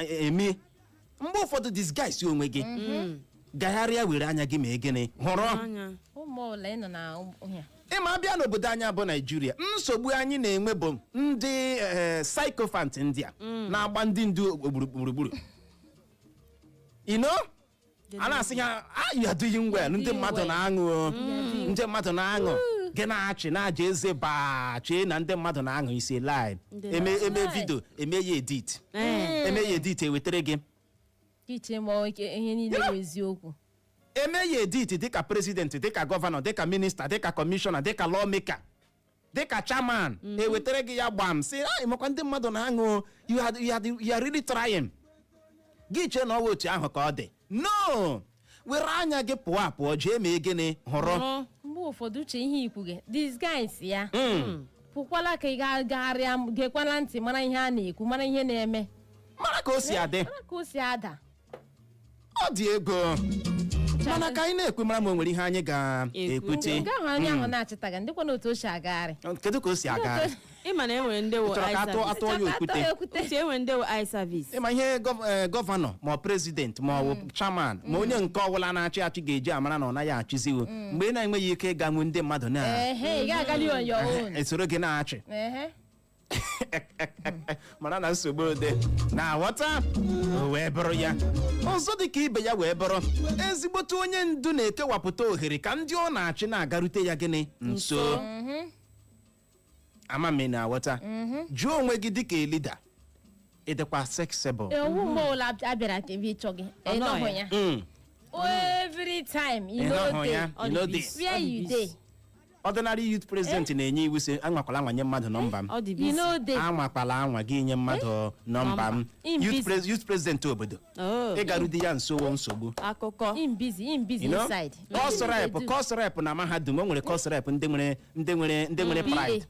na-eme. Mgbe ụfọdụ, disguise onwe gị, gagharịa, were anya gị mee gịnị? Hụrụ. Anya. Ụmụ ọbụla ị nọ na ya. Ịma, abịa n'obodo anyị bụ Naijiria, nsogbu anyị na-enwe bụ ndị sycophant, ndị a na-agba ndị ndu gburugburu. A na-asị ha, "Ah, you are doing well." Ndị Doing mmadụ well. na-aṅụ o. Ndị mmadụ na-aṅụ gị, na-achị na-aja eze baa, chee na ndị mmadụ na-aṅụ isi lie. Ndị Eme eme Lie. video, eme ya edit, eme ya edit, ewetara gị. Iche ma ihe niile bụ eziokwu. Eme ya edit dịka president, dịka governor, dịka minister, dịka commissioner, dịka lawmaker, dịka chairman, ewetara gị ya gbam, sị, "Ah, ịmakwa ndị mmadụ na-aṅụ o. You are really trying." Gị chee na ọ bụ otu ahụ ka ọ dị. No, were anya gị pụọ apụọ, jee mee gịnị? Hụrụ. Hụrụ. Mgbe ụfọdụ, uche, ihe ikwu gị, disguise ya, pụkwala ka ị ga-agagharịa, gekwala ntị, mara ihe a na-ekwu, mara ihe na-eme. Mara ka o si adị. Mara ka o si ada. Ọ dị ego, mana ka anyị na-ekwe, mara ma o nwere ihe anyị ga-ekwute. Nke ahụ anya ahụ na-achịtaga ndịkwa na otu o si agagharị. Kedu ka o si agagharị? Ịma na enwere ndị wụ Ị chọrọ ka eye atụ service. atụọ ya okwute? Atọ ya okwute. Uche, enwere ndị wụ eye service. Ịma ihe governor ma ọ president ma ọ bụ chairman ma onye nke ọbụla na-achị achị ga-eji amara na ọ naghị achịziwo mgbe ị na-enweghị ike ịganwu ndị mmadụ na Ehe, ị ga-agali on your own. Esoro gị na-achị. Mara na nsogbu dị na-aghọta. O wee bụrụ ya, ọzọ dị ka ibe ya wee bụrụ, ezigbote onye ndu na-ekewapụta ohere ka ndị ọ na-achị na-agarute ya gịnị? Nso. Ama m ị na-aghọta. Jụọ onwe gị, dịka leader, ịdịkwa accessible? Owu mgbe ọbụla a bịara ka ebe ịchọ gị, Ọ nọ ịnọhụ ya. ya. Every time you Ị no nọhụ dey. ya. Ọ You no dị dey. busy. Where Ọ dị you busy. dey? Ordinary youth president na-enye iwu sị, anwakwala anwanye mmadụ nọmba m. Ọ dị You busy. no dey. Anwakwala anwa gị nye mmadụ nọmba m. Im Youth busy. Youth president obodo, Oh, ịgaru di ya nso wo nsogbu. Akụkọ. Im busy, im busy You know? inside. Course rep, Wetin you dey do? Course rep na mahadum, o nwere course rep ndị nwere PA. pride,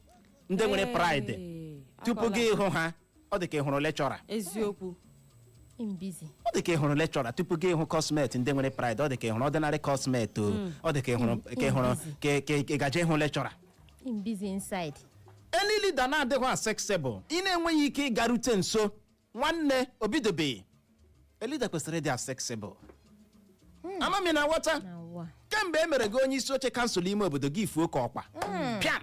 ndị nwere pride. Ee, Tupu akọla. gị hụ ha, ọ dị ka ị hụrụ lecturer. Eziokwu. Im busy. Ọ dị ka ị hụrụ lecturer. Tupu gị hụ coursemate ndị nwere pride, ọ dị ka ị hụrụ ordinary coursemate o. Ọ dị ka ị hụrụ ka ị hụrụ ka ị gaje ịhụ lecturer. Im busy inside. Any leader na-adịghị accessible, ị na-enweghị ike ịgarute nso, nwanne, obidobeghị. A leader kwesịrị ịdị accessible. Ama m ị na-aghọta. Na ụwa. Kemgbe e mere gị onye isi oche council ime obodo gị, fuo ka ọkpa pịam,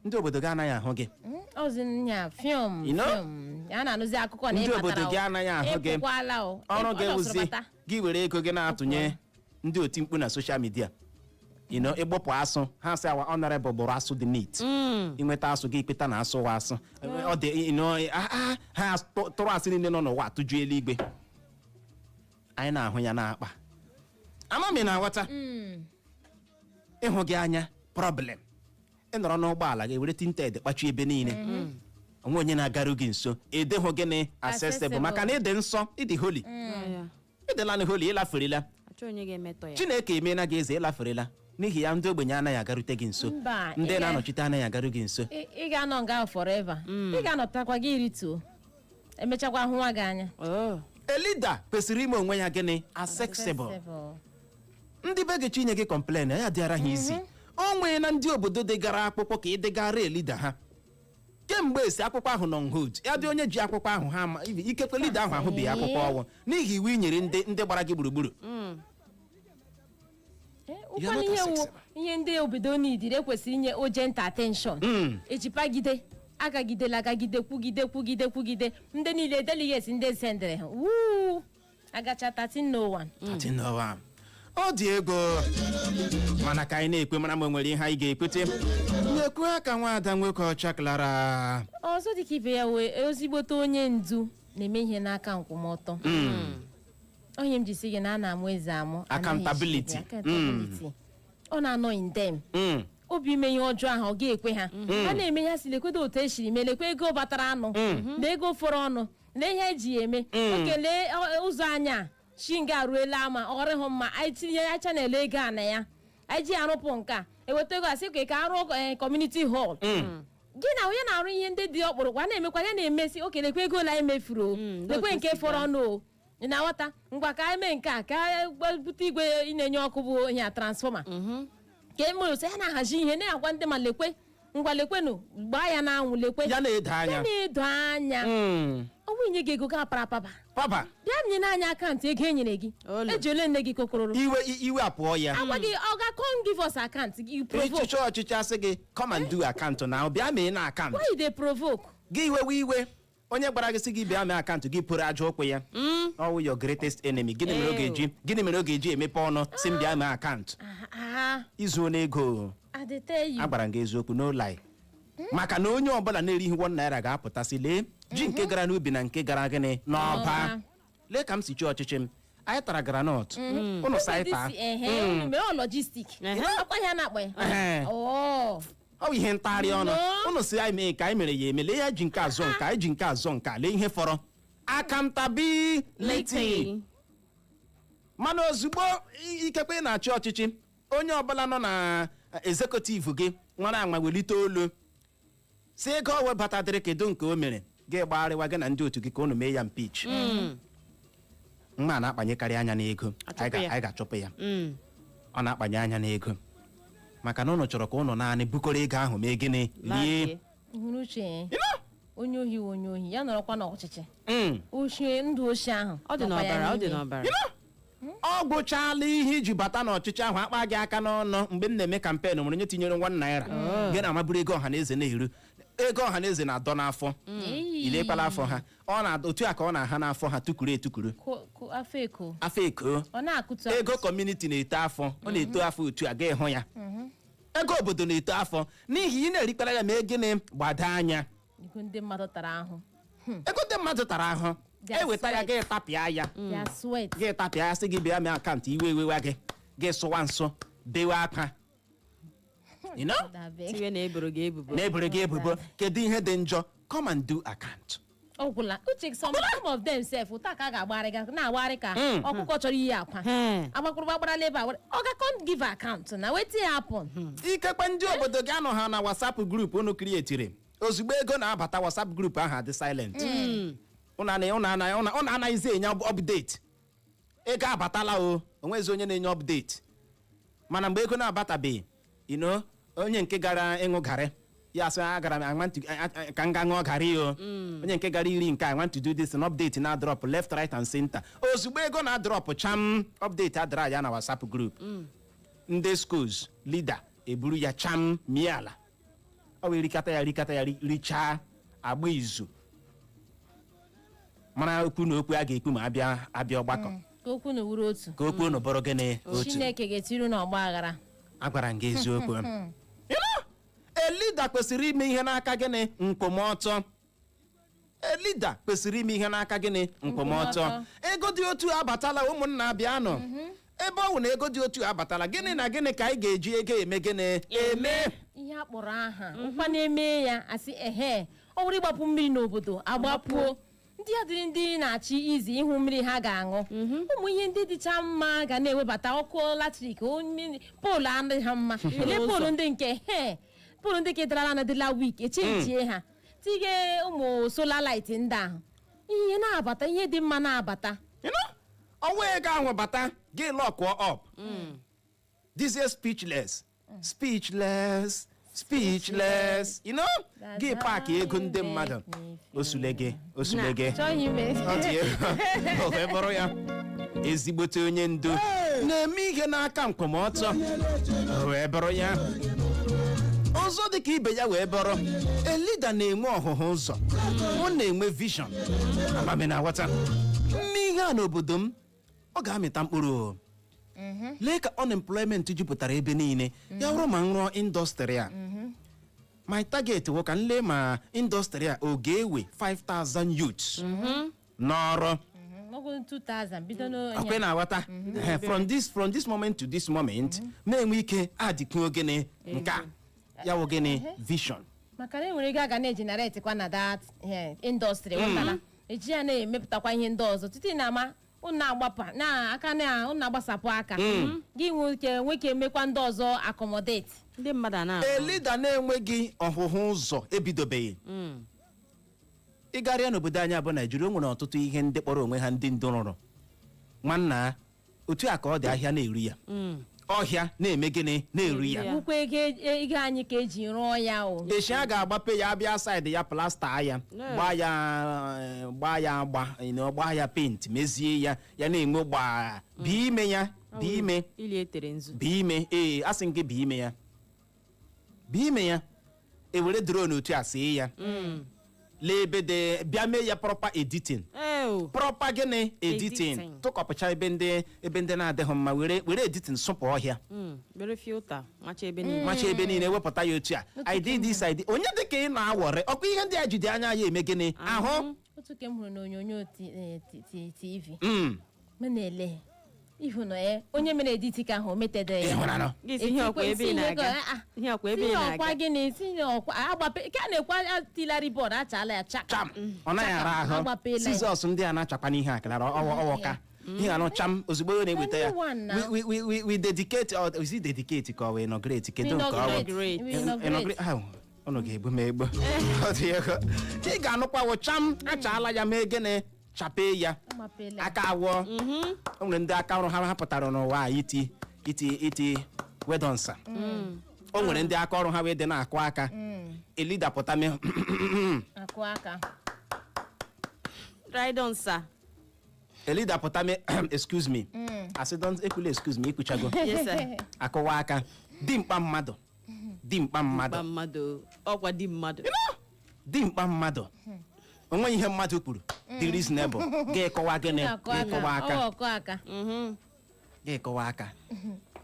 ndị obodo gị anaghị ahụ gị. Ọzi nya film. You know? Film a na-anụzi akụkọ na Ndị ị obodo batara gị o. anaghị ahụ gị. Ịpụkwala o. Ọrụ Ọ gị dọsịrị wụzi bata. gị were ego gị na-atụnye ndị oti mkpu na social media. Ịgbọpụ asụ, ha sị, "Our honorable gbụrụ asụ dị neat." Inweta asụ gị, ikpeta na asụ wa asụ ọ dị, ha tụrụ asị niile nọ n'ụwa tụjuo eluigwe, anyị na-ahụ ya na-akpa. Ama m ị na-aghọta. Ịhụ gị anya problem, ị nọrọ n'ụgbọala gị were tinted kpachi ebe niile, onwe onye na-agaru gị nso, ịdịghụ gịnị? Accessible. Accessible. Maka na ịdị nsọ, ịdị holy. Ya. Ịdịla na holy, ịlaferela. Achọ onye ga-emetọ ya. Chineke emeela gị eze, ịlaferela. N'ihi ya, ndị ogbenye anaghị agarute gị nso. Mba, ndị ị na-anọchite anaghị agaru gị nso. Ị ga-anọ nga ahụ forever. Ị ga-anọtakwa gị rituo, emechakwa hụwa gị anya. Oh. A leader kwesịrị ime onwe ya gịnị? Accessible. Accessible. Ndị be gị chinye gị complain ya dịara ha isi o nwee na ndị obodo degara akwụkwọ ka ị degara a leader ha kemgbe esi akwụkwọ ahụ nọ hold ya dị. Onye ji akwụkwọ ahụ ha ama ikekwe leader ahụ ahụbeghị akwụkwọ ọnwụ n'ihi iwu i nyere ndị gbara gị gburugburu. You are ụkwana not ihe wụ accessible. ihe ndị obodo nidiri ekwesịrị inye urgent attention, ejipagide agagidela agagide, kwugide kwugide kwugide, ndị niile delegates ndị sendịrị ha wuu agacha 1301. 1301, ọ dị ego. Mana ka anyị na-ekwe, mara ma o nwere ihe anyị ga-ekwete nyekwu aka. Nwaada nwoke ọcha Clara. Ọzọ dịka ibe ya wee, ezigbote onye ndu na-eme ihe n'aka nkwụmọtọ. Onye m ji sị gị na a na-amụ eze amụ, anaghị Accountability. echi gị. Accountability. Ọ na-anọ in them. Obi ime ihe ọjọọ ahụ ọ ga-ekwe ha, ha na-eme ya si lekwedo otu esiri mee, lekwe ego batara anụ na ego fọrọ ọnụ na ihe eji ya eme. Okelee ụzọ anya shi nga aruela ama ọrịhụ mma, anyị tinye ya channel ego a na ya, anyị ji arụpụ nke a, eweta ego asị ka arụ community hall. Gị na onye na-arụ ihe ndị dị ọkpụrụkpụ a na-emekwa ya na-emesi oke, lekwe ego ole anyị mefuru o, lekwe otu nke si fọrọ gaa. ọnụ o. Ị na-aghọta? Ngwa, ka anyị mee nke a, ka anyị bute igwe ị na-enye ọkụ bụ ihe a transformer, ka e mere otu ya na-ahazi ihe, na-agwa ndị ma lekwe Ngwa, lekwenụ, gbaa ya n'anwụ, lekwe. Ya na-edo Ya anya. na-edo anya. Ọ bụ inye gị ego ga apara apaba. Papa. Bịa nye n'anya account ego e nyere gị. Olo. Eji ole nne gị kokororo. Iwe iwe apụọ ya. Agwa gị, ọ ga come give us account, you provoke. Ịchịchị ọchịchị asị gị, "Come and do account na bịa mee na account." Why you dey provoke? Gị iwewe iwe. Onye gwara gị sị gị bịa mee account, gị pụrụ ajọ ụkwụ ya. Ọwụ your greatest enemy. Gịnị mere ọ ga-eji, gịnị mere ọ ga-eji emepe ọnụ sị m bịa mee account? Ah, ah. Izu ego. I dey tell you. Agwara m gị eziokwu, no lie, maka na onye ọbụla na-erighị ₦1 ga-apụtasị lee ji nke gara n'ubi na nke gara gịnị n'ọba. N'ọba. Lee ka m si chịọ ọchịchị m. Anyị tara groundnut ụnụ sa anyị taa. Ehe, unu mere ọ logistic. Akwa ihe a na-akpọ ya. Oh. Ọ bụ ihe ntagharị ọnụ. No. Ụnụ si anyị mee nke anyị mere ya eme. Lee ya, ji nke azọ nke anyị, ji nke azọ nke a. Lee ihe fọrọ, accountability. Mana ozugbo ikekwe ị na-achị ọchịchị, onye ọbụla nọ na executive gị nwara anwa welite olu si ego o webatadịrị, kedu nke o mere, gị gbagharịwa gị na ndị otu gị ka unu mee ya impeach. Mma na-akpanyekarị anya n'ego. Achụpụ ya. Anyị ga-achụpụ ya. Ọ na-akpanye anya n'ego maka na ụnụ chọrọ ka ụnụ naanị bukọrọ ego ahụ mee gịnị? Rie. Larie. Hụrụ uche, onye ohi wụ onye ohi, ya nọrọkwa n'ọchịchị. Oshi ndụ, oshi ahụ Ọ dị nọkwa ya n'ọbara, ọ dị n'ime. n'ọbara. Ọ gwụchala ihe iji bata n'ọchịchị ahụ, akpa gị aka n'ọnụ. Mgbe m na-eme campaign, nwere onye tinyere ₦1. Gị na-amaburu ego ọha na eze na-eru, ego ọha na eze na-adọ n'afọ. Eyi. Ilekwala afọ ha, ọ na otu a ka ọ na-aha n'afọ ha, tukuru etukuru. Afọ eko. Afọ eko. Ọ na-akụtu. Ego community na-eto afọ, ọ na-eto afọ otu a ga ịhụ ya. Ego obodo na-eto afọ n'ihi ị na-erikwara ya. Mee gịnị? Gbado anya. Ego ndị mmadụ tara ahụ. Ego ndị mmadụ tara ahụ. Their Eweta ya, sweat. gị tapịa ya. Ya sweat. Gị tapịa ya, sị gị bịa mee account, iwe ewewa gị, gị sụwa nsụ, bewe akwa. You know? Dabe. Tiwe na eboro gị ebubo. Na-eboro gị ebubo, kedu ihe dị njọ? Come and do account. Ọ gwụla, uche. Some of them sef, ụta ka a ga-agbagharị ga na-agbagharị ka ọkụkọ chọrọ iyi akwa. Agbakpụrụ gbagbarala ebe a, ọ ga come give account na wetin happen. Ikekwe ndị obodo gị anọ ha na WhatsApp group unu createri. Ozugbo ego na-abata, WhatsApp group ahụ adị silent. Unu anaghịzi enye update. Ego abatala o, onwezi onye na-enye update. Mana mgbe ego na-abatabeghị, onye nke gara ịṅụ garị ya sị, "Agara m, I want to ka m gaa ṅụọ garị o." Onye nke gara iri nke, "I want to do this," and update na drop left, right and center. Ozugbo ego na drop cham, update adara ya na WhatsApp group. Ndị schools leader eburu ya cham mie ala, ọ wee rikata ya, rikata ya, richaa agba izu, mara okwu na okwu a ga-ekwu ma abịa abịa ọgbakọ. Ka okwu na wuru otu. Ka okwu unu bụrụ gịnị? Otu. Chineke ga-etiru n'ọgba aghara. Agwara m gị eziokwu. A leader kwesịrị ime ihe n'aka gịnị? Nkwụmọtọ. A leader kwesịrị ime ihe n'aka gịnị? Nkwụmọtọ. Nkwụmọtọ. Ego dị otu abatala, ụmụnna, bịanụ. Ebe ọ bụ na ego dị otu abatala, gịnị na gịnị ka anyị ga-eji ego eme? Gịnị eme? Ihe a kpọrọ aha ụkwa na-eme ya, asị ehe, ọ bụrụ ịgbapụ mmiri n'obodo, agbapuo ndị a dịrị ndị na-achị izi ịhụ mmiri ha ga-aṅụ. Ụmụ ihe ndị dịcha mma ga na-ewebata ọkụ latrik, pole adịghị ha mma, ele pole ndị nke he, pole ndị nke darala na dịla weak, echenjie ha, tinye ụmụ solar light ndị ahụ. Ihe na-abata, ihe dị mma na-abata. You know? Ọnwa ego ahụ bata, gị lockụọ up. This is speechless, speechless, speechless. Gị pack ego ndị mmadụ, osule gị, osule gị. Chọghị ime. Ọ dị egwu. O wee bụrụ ya, ezigbote onye ndu na-eme ihe n'aka nkwụmọtọ. O wee bụrụ ya, ọzọ dị ka ibe ya wee bụrụ, a leader na-enwe ọhụhụ ụzọ, ọ na-enwe vision. Amami na aghọta mme ihe a n'obodo m, ọ ga-amịta mkpụrụ o. Lee ka unemployment jupụtara ebe niile. Ya bụrụ ma m rụọ industry a, my target wụ ka m lee ma industry a ọ ga-ewe 5000 youths n'ọrụ. Ọgwụ 2000 bido n'onye. Ọkwe na-aghọta? From this moment to this moment, na-enwe ike adịkwuo gịnị? Nke a ya wụ gịnị? Vision. Maka na enwere ego a ga na-egenerate kwa na that industry, ghọtara, eji ya na-emepụtakwa ihe ndị ọzọ tutu ị na-ama unu na-agbapụ na aka na unu na-agbasapụ aka gị nwee ike nwee ike emekwa ndị ọzọ accommodate. Ndị mmadụ a na A leader na-enweghị ọhụhụ ụzọ ebidobeghị. Ịgarịa n'obodo anyị abụ Naijiria, o nwere ọtụtụ ihe ndị kpọrọ onwe ha ndị ndu rụrụ. Nwanna, otu a ka ọ dị, ahịa na-eru ya. Ọhịa na-eme gịnị? Na-eru ya. Ya. Bụkwa ego anyị ka eji rụọ ya o. Echi a ga-agbape ya, abịa side ya, plaster ya, gbaa ya, gbaa ya agba, gbaa ya paint, mezie ya, ya na-enwe gbaa bi ime ya bi ime. Ili etere nzu. Bi ime, ee, asị m gị bi ime ya, bi ime ya. Ewere drone otu a see ya, lee ebe dị, bịa mee ya proper editing. Eo. Proper gịnị? Editing. Editing. Tụkọpụcha ebe ndị na-adịghị mma, were editing sụpụ ọhịa. Were filter macha ebe niile. Macha ebe niile, wepụta ya otu a. I did this, I did. Onye dị ka ị na-awọrị ọkwa ihe ndị a jide anya ya eme gịnị ahụ? Otu ka m hụrụ n'onyonyo TV. M na-ele ihu na ya, onye mere edit ka ahụ o metede Ị ya. hụrụ anọ? Gị sị ihe ọkwa ebe ị na-aga. Ihe ọkwa ebe ị Tinye ọkwa na-aga. gịnị? Tinye ọkwa agbape ka a na-ekwu, atilari board achala ya chak. Cham, ọ naghị ara ahụ. Agbapela ya. Scissors ndị a na-achakwa n'ihe akara ọwọka ihe anụ cham ozugbo ọ na-eweta ya. Anyone na. We dedicate or is it dedicate ka ọ wee inaugurate? Kedu nke ọ bụ? Inaugurate. We inaugurate. Inaugurate. Ah, unu ga-egbu m egbu. Ọ dị ego ị ga-anụkwa wụ cham, achaala ya, mee gịnị? Chapee ya. Agbapela ya. Aka awọ o nwere ndị aka ọrụ ha ha pụtara n'ụwa a iti iti iti wedonsa. O nwere ndị aka ọrụ ha wee dị na-akụ aka elidapụta mee. Akụ aka. Ride on, sir. Elidapụta mee, "Excuse me." Asị, "Don't ekwula excuse me, ikwuchago." Yes, sir. Akụwa aka dimkpa mmadụ, dimkpa mmadụ. Gba mmadụ, ọkwa di mmadụ. Dimkpa mmadụ, onweghị ihe mmadụ kwuru dị reasonable gị kọwa gịnị? Akụ Gị aka. kọwa aka. Ọ ọkụ aka. Gị kọwa aka,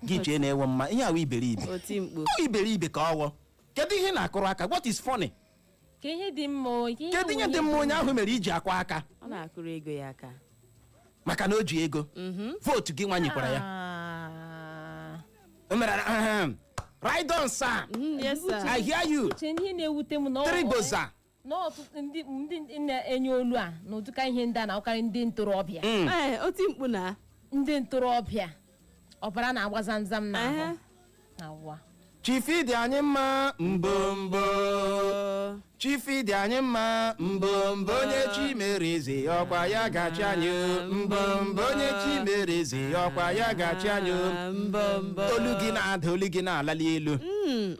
gị chee na-ewe mma ihe awụ iberibe. Oti mkpu. Ọ iberibe ka ọwọ. Kedu ihe ị na-akụrụ aka? What is funny? Ka ihe dị mma o, ka ihe. Kedu ihe dị mma onye ahụ mere iji akwa aka? Ọ na-akụrụ ego ya aka. Maka na o ji ego vote gị nwanyekwara ya. Ah. O mere ahem. Right on, sir. Yes, sir. I hear you. Uche, ihe na-ewute m na Trigoza. Na ọtụtụ ndị na-enye olu a na ụdịka ihe ndị a na-awụkarị ndị ntorobịa. Ee, oti mkpu na. Ndị ntorobịa ọbara na-agba zamzam n'ahụ Ehe. na ụwa. Chief dị anyị mma mbombo. Chief dị anyị mma mbombo. Onye chi mere eze, ọkwa ya gachi anyị o. Mbombo, onye chi mere eze, ọkwa ya gachi anyị o. Mbọ mbọ. Olu gị na-ada, olu gị na-alali elu.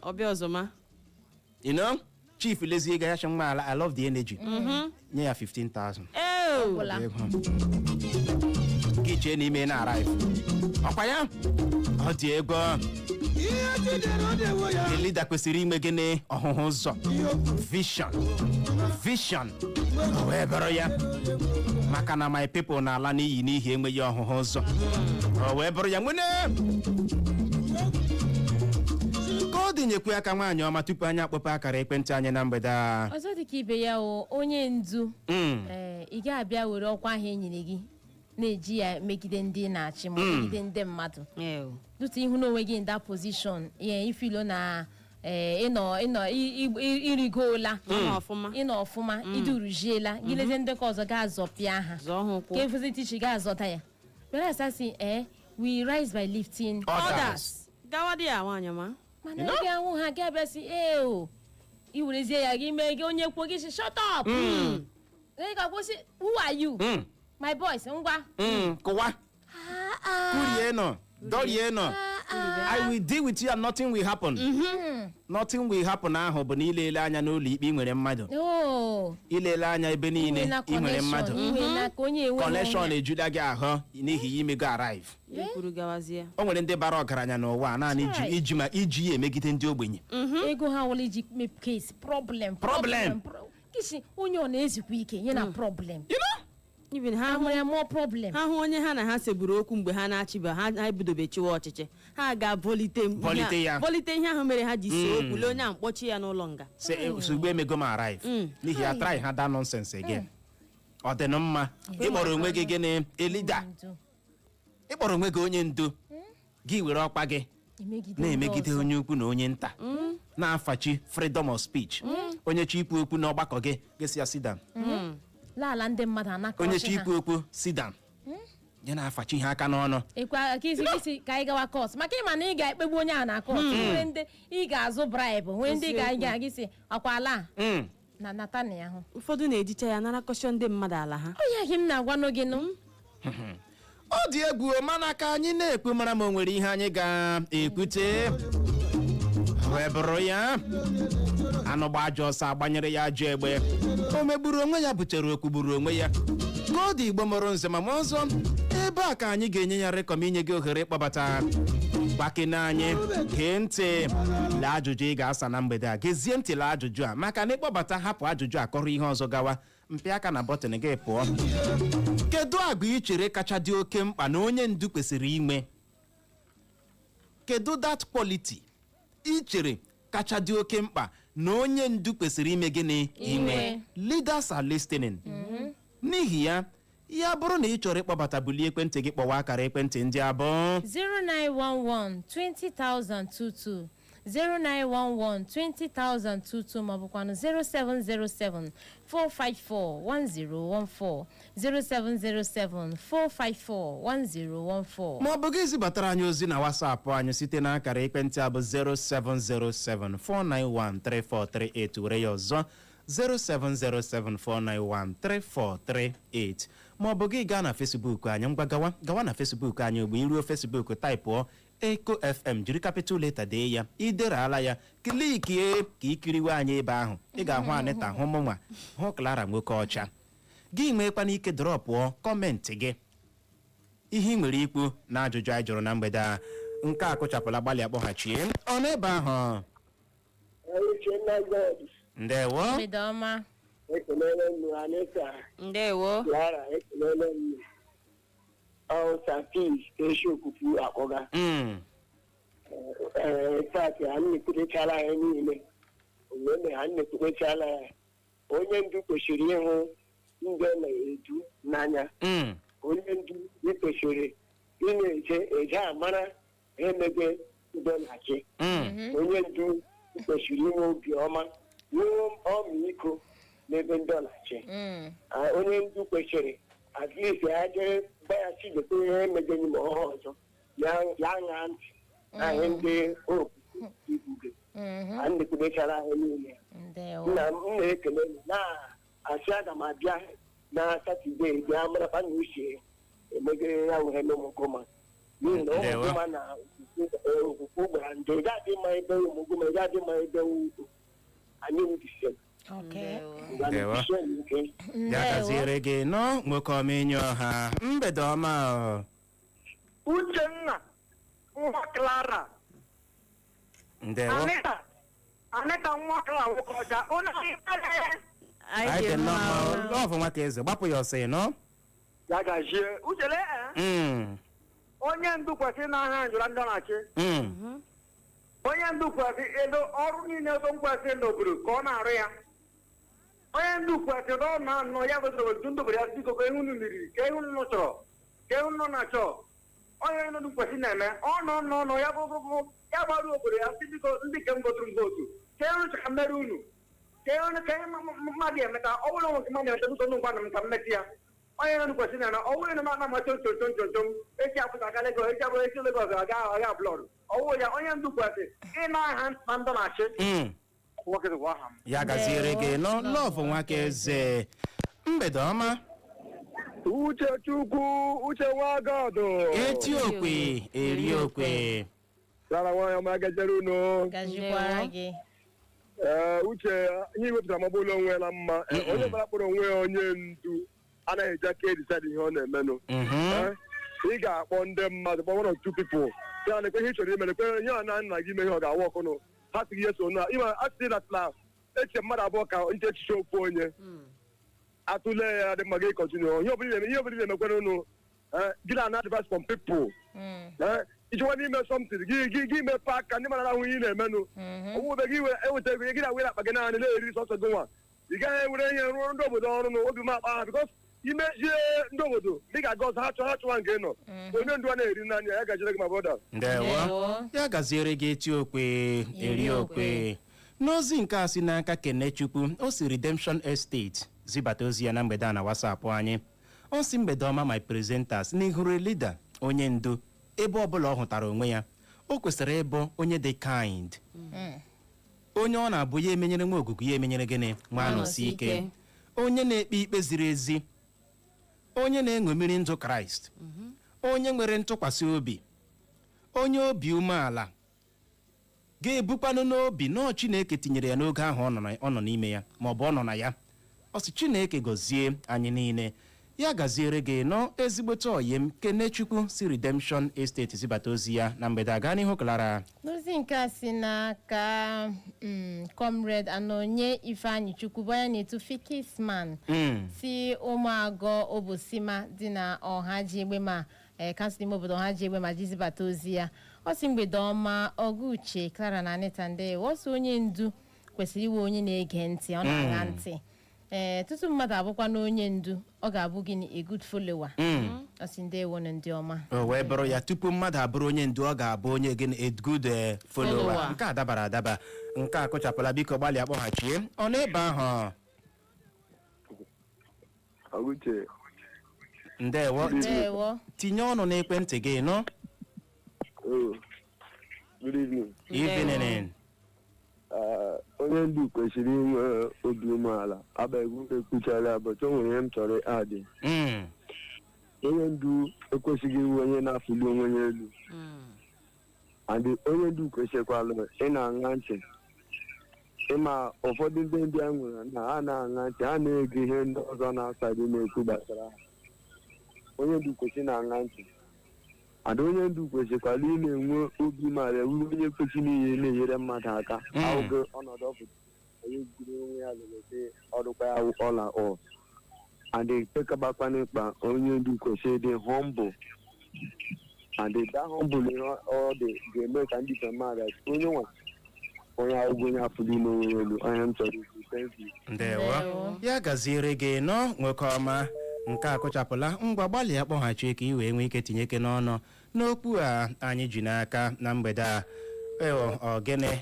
Ọbịa ọzọma. Chief lezie ego ya sị, "Nwa ala, I love the energy." Nye ya 15,000. Eo. Gwụla. Ego gị chee n'ime na arrive, ọkwa ya ọ dị ego. The leader kwesịrị ime gịnị? Ọhụhụ ụzọ, vision, vision. O wee bụrụ ya, maka na my people na-ala n'iyi n'ihi enweghị ọhụhụ ụzọ. O wee bụrụ ya, nwene ka ọ dị. Nyekwu aka, nwaanyị ọma, tupu anyị akpọpe akara ekwentị anyị na mgbede a. Ọzọ dị ka ibe ya o, onye ndu, ee, ị ga-abịa were ọkwa ahụ e nyere gị na-eji ya megide ndị na-achị ma ọ megide ndị mmadụ. Eo. Dụta ihu n'onwe gị in that position ya, ifilo na ee, ịnọ ịrịgola. Ịnọ ọfụma. Ịnọ ọfụma, idurujiela gị, lezie ndekọ ọzọ ga-azọpịa ha. Zọọ ha ụkwụ. Ka efuzi tichi ga-azọta ya bịara asasị. Ee, we rise by lifting others. Others. Gawa dị ya, nwaanyị ọma. Mana ị ga-ahụ ha, gị abịa sị ee o, i werezie ya gị mee gị onye kwuo gị sị, "Shut up." Ị ga-akwụsị, "Who are you?" "My boys, ngwa." Kụwa. Kurie nọ, dọrie nọ, "I will deal with you and nothing will happen." Nothing will happen ahụ bụ na ilele anya n'ụlọ ikpe ị nwere mmadụ. Oh. Ilele anya ebe niile Inwe na ị nwere mmadụ. connection, inwe na ka onye enwe. Connection ejula gị ahụ n'ihi ya imego arrive. Ya kwuru gawazie. O nwere ndị bara ọgaranya n'ụwa a naanị iji Chai. iji ma iji ya emegide ndị ogbenye. Ego ha wụla iji mee case problem. Problem. Kisi onye ọ na-ezikwa ike nye na problem. You know? Even ha hụ Nwere more problem. Ha hụ onye ha na ha seburu okwu mgbe ha na-achịba, ha ebidobe chịwa ọchịchị, ha ga-volite Volite ya. Volite ihe ahụ mere ha ji see okwu, lee onye a, mkpọchi ya n'ụlọ nga. Say, ozugbo emego m arrive. N'ihi ya, try ha that nonsense again. Ọ dị mma ịkpọrọ onwe gị gịnị? A leader. Ndu. Ịkpọrọ onwe gị onye ndu, gị were ọkwa gị emegide ndị na-emegide ọzọ. Onye ukwu na onye nta na-afachi freedom of speech. Onye chi ikwu okwu n'ọgbakọ gị, gị sị ya, "Sit down." Laala ndị mmadụ anakọrọchi Onye chi ha. ikwu okwu, "Sit down." Ya na-afachi ha aka n'ọnụ. Ekwe ka isi ka anyị gawa court, maka ịma na ị ga-ekpegbu onye a na court. Nwere ndị ị ga-azụ bribe, nwere ndị ga ga gị si akwa ala a na nata na ya hụ. Ụfọdụ na-ejicha ya narakọshọ ndị mmadụ ala ha. Ọ ya gị m na-agwa n'oge nụ. Ọ dị egwu o, mana ka anyị na-ekwu, mara ma o nwere ihe anyị ga-ekwute wee bụrụ ya. Anụ gba ajọ ọsọ, agbanyere ya ajọ egbe. O megburu onwe ya, butere okwu gburu onwe ya. Ka ọ dị, Igbo mụrụ nze ma ma ọzọ, ebe a ka anyị ga-enye ya rekọm, inye gị ohere ịkpọbata gbakene anyị. Gee ntị, lee ajụjụ ị ga-asa na mgbede a. Gezie ntị, lee ajụjụ a, maka na ịkpọbata, hapụ ajụjụ a, kọrọ ihe ọzọ gawa, mpịa aka na button gị pụọ. Kedu agwa ị chere kacha dị oke mkpa na onye ndu kwesịrị inwe? Kedu that quality ị chere kacha dị oke mkpa na onye ndu kwesịrị ime gịnị? Inwe. Leaders are listening. N'ihi ya, ya bụrụ na ị chọrọ ịkpọbata, bulie ekwentị gị, kpọwa akara ekwentị ndị abụọ: 0911 20022, 0911 20022, maọbụkwanụ 0707 454 1014, 0707 454 1014. Ma ọ bụ gị zibatara anyị ozi na WhatsApp anyị site n'akara ekwentị a bụ 0707 491 3438. Were ya ọzọ: 0707 491 3438. Ma ọ bụ gị gaa na Facebook anyị. Ngwa, gawa, gawa na Facebook anyị ugbu. Iruo Facebook, typeụọ Eco FM, jiri capital letter dee ya. Idere ala ya, clickie ka ikiriwe anyị ebe ahụ. Ị ga-ahụ Anita, hụ mụnwa, hụ Clara nwoke ọcha. Gị nwekwana ike dropụọ comment gị, ihe ị nwere ikwu na ajụjụ anyị jụrụ na mgbede a. Nke a kụchapụla, gbalị akpọghachie ọ n'ebe ahụ. Uchenna God. Ndewo. Mgbede ọma. Ekelele m Anita. Ndewo. Clara, ekelele m. Ọsa Peace Eshokupu akpọga. Ee, fact, anyị na-ekwutechala ya niile mgbe anyị na-ekwutechala ya. Onye ndu kwesịrị ịhụ ndị ọ na-edu n'anya. Onye ndu ị kwesịrị ị na-eje eje amara emebe ndị ọ na-achị. Onye ndu kwesịrị inwe obiọma, nwee ọmịiko n'ebe ndị ọ na-achị. Ah, onye ndu kwesịrị at least ya jere gba ya chidekwe ihe emegeni ma ọha ọzọ ya, ya ṅaa ntị ahụ ndị okuku ibuge. Anyị na-ekwudechara ahụ niile. Ndewo. Nna m na-ekele m na-asị aga m abịa na Saturday, bịa marakwa na uche emegere ya were n'Ụmụgụma, n'ihi na Ndewo. Ụmụgụma na okwukwu gbara ndị ị ga-adị mma ebe Ụmụgụma, ị ga-adị mma ebe ugwu anyị wudise. Ndewo. Ike. Ya gaziere gị nọ, nwoke ọma, enyi ọha. Mgbede ọma o. Uchenna nwa Clara. Ndewo. Anita, Anita nwa Clara nwoke ọcha, ụnụ anyị dị nnọọ mma. Lọvụ nwa ka eze gbapụ ya ọsọ, ị nọ. Ya gazie, uchele. Onye ndu kwesịrị na-aha njụra ndị ọ na-achị. Onye ndu kwesịrị edo ọrụ niile edo kwesịrị n'obodo ka ọ na-arụ ya. Onye ndu kwesịrị na ọ na-anọ ya wetara obodo ndị obodo ya, biko, ka ihu unu miri, ka ihu unu chọrọ, ka ihu unu na-achọ. Onye ndu kwesịrị na-eme ọ nọ nọ nọ ya bụbụbụ ya gbaru obodo ya, sị, biko, ndị nke m voturu m vote, ka ihu chọrọ ka mmeri unu, ka ihu ka ihe mmadụ emeta. Ọ bụrụ na nke mmadụ emeta, biko, ngwa m ka m metụ ya. Onye ndu kwesịrị na ọ bụrụ na m ama chom chom chom chom chom echi apụta aga Lagos, echi abụrụ echi Lagos aga aga blọd ọwụ ya. Onye ndu kwesịrị ị na-aha na ndọ na-achị. Nwoke bụ aha m. Ya gaziere gị nọ, Lọvụ nwa ka eze. Mgbede ọma. Uche Chukwu, Uche Nwagọdụ. Eti okwe eri okwe. Rara nwanyị ọma, gajere unu. Gazikwara gị. Ee, Uche, ihe iwepụtara ma ọ bụla onwe na mma. Ee, onye ọbụla kpọrọ onwe ya onye ndu anaghị eji aka edecide ihe ọ na-emenụ. Ee, ị ga-akpọ ndị mmadụ, kpọ one or two people, ya na-ekwe ihe ị chọrọ ime, lekwe ihe a na nna gị ime, ihe ọ ga-awa ọkụnụ ha sị gị ihe so na ịma asị na na eche mmadụ abụọ ka nche echiche ofu onye atụle ya dị mma gị continue ihe ọbụla ị na-eme, ihe ọbụla ị na-emekwere unu. Ee, gị na advice from people. Ee, ịchọkwa n'ime something, gị mepe aka ndị mara ahụ ihe ị na-emenụ. Ọwụbe gị eweta ego gị na were akpa gị naanị na-eri sọsọ gị nwa, ị gaghị ewere ihe rụọ ndị obodo ọrụ nụ obi m akpa ha, because imejie ndị obodo dị ga-aga ọzọ, ha chọọ ha chọwa nke ị nọ. Onye ndu a na-eri n'anya ya gajere gị ma brother. Ndewo. Ndewo. Ya gaziere gị, eti okwe eri okwe. N'ozi nke a si n'aka Kenechukwu, o si Redemption Estate zibata ozi ya na mgbede a na WhatsApp anyị. Ọ si, "Mgbede ọma, my presenters. N'ihuru leader, onye ndu, ebe ọbụla ọ hụtara onwe ya, o kwesịrị ịbụ onye dị kind, onye ọ na-abụ ya emenyere nwa ogugu, ya emenyere gịnị nwa anọsi ike, onye na-ekpe ikpe ziri ezi, onye na-eṅomiri ndụ Kraịst, Onye nwere ntụkwasị obi, onye obi umeala, ga-ebukwanụ n'obi nọọ Chineke tinyere ya n'oge ahụ ọ nọ n'ime ya, ma ọ bụ ọ nọ na ya. Ọ sị Chineke gọzie anyị niile. Ya gaziere gị nọ, ezigbote oyi m. Kenechukwu si Redemption Estate zibata ozi ya na mgbede a. Gaa n'ihu, Clara. N'ozi nke a si n'aka Comrade Anonye Ifeanyị Chukwu, bụ onye na-etu Fikisman, si Ụmụagọ Obosima dị na Ọha Ji Egbe, ma council ime obodo Ọha Ji Egbe, ma jizibata ozi ya. Ọ sị, mgbede ọma, ọgụ Uche, Clara na Anita, ndewo. Ọ sị onye ndu kwesịrị iwe onye na-ege ntị, ọ na-aṅa ntị. Ee, tutu mmadụ abụkwa na onye ndu, ọ ga-abụ gịnị? A good follower. Ọ sị ndewo na ndị ọma. O wee bụrụ ya, tupu mmadụ abụrụ onye ndu, ọ ga-abụ onye gịnị? A good follower. Follower. Nke a dabara adaba. Nke a kụchapụla. Biko gbalịa kpọghachie. Ọ n'ebe ahụ. Uche. Ndewo. Ndewo. Tinye ọnụ n'ekwentị gị nọ. Oh, good evening. Evening. Onye ndu kwesịrị inwe obi umeala. Abaghị m ekwuchala, but o nwere ihe m chọrọ adị. Onye ndu ekwesịghị iwu onye na-afụli onwe ya elu, and onye ndu kwesịkwalụ ị na-aṅa ntị. Ịma ụfọdụ ndị ndị a nwere na ha na-aṅa ntị, ha na-ege ihe ndị ọzọ na-asaghị na-ekwu gbasara ha. Onye ndu kwesịrị na-aṅa ntị, and onye ndu kwesịkwara ị na-enwe obi umeala, ewu onye kwesịrị ihe na-enyere mmadụ aka. Ahụghị ọnọdụ ọpụta onye gburu onwe ya lelete ọrụkwa ya ọla ọ. And nke kabakwana mkpa, onye ndu kwesịrị ịdị humble, and that humble ihe ọ dị ga-eme ka ndị mmadụ onye nwa onye ahụghị onye afụli n'onwe ya elu. Onye m chọrọ ikwu, thank you. Ndewo. Ndewo. Ya gaziere gị nọ, nwoke ọma. Nke a kụchapụla. Ngwa, gbalịa kpọghachi ka ị wee nwee ike tinye ike n'ọnụ n'okwu a anyị ji n'aka na mgbede a. Ewo, ọ gịnị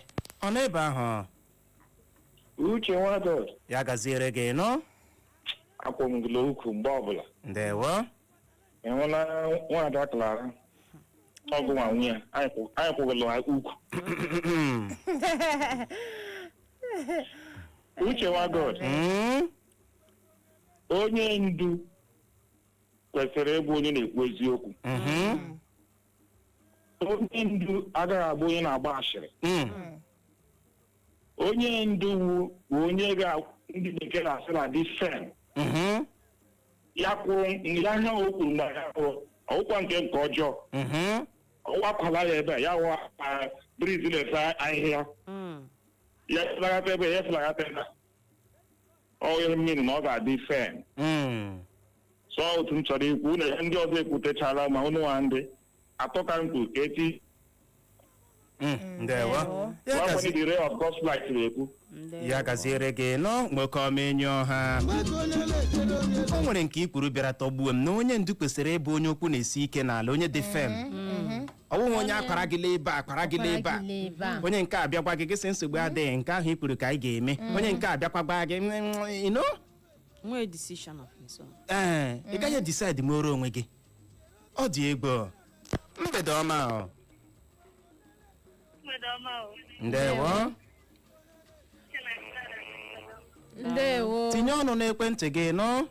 ọ n'ebe ahụ? Uche Nwadod. Ya gaziere gị nọ. Akwụ m gị ukwu mgbe ọbụla. Ndewo. Ị hụla nwaada Clara, ọgụ nwa nwunye anyị, anyị kwụgịlụ ukwu. Uche Nwadod, onye ndu kwesịrị ịbụ onye na-ekwu eziokwu. Onye ndu agaghị abụ onye na-agba ashịrị. Onye ndu wu bụ onye ga ndị bekee na-asị na dị firm. Ya kwụrụ ya ihe o kwuru mgbe ya kwụrụ ọwụkwa nke ọjọọ. Ọwakwala ya ebe a, ya wụ breeze na-efe ahịhịa. Ya felagata ebe, ya felagata ebe a. Ọ ihe mmiri na ọ ga-adị firm. So otu m chọrọ ikwu na ndị ọzọ ekwutechala, ma unu nwa ndị atọ ka m kwuru ka eti. Ndewo. Ya nwa gazi the ray of God's light na-ekwu. Ya gaziere gị nọ, nwoke ọma, enyi ọha. O nwere nke ikwuru bịara tọgbuo m, na onye ndu kwesịrị ịbụ onye okwu na-esi ike n'ala, onye dị firm, ọ bụghị onye akwara gị ebe a, akwara gị ebe a. Akwara gị ebe a. Onye nke a bịakwa gị, gị sị nsogbu adịghị, nke ahụ ikwuru ka anyị ga-eme. Onye nke a bịakwa gba gị, Nwee decision of his own. Ee, ị gaghị decide mere onwe gị. Ọ dị egwu. Mgbede ọma o. Mgbede ọma o. Ndewo. Ndewo. Tinye ọnụ n'ekwentị gị nọ.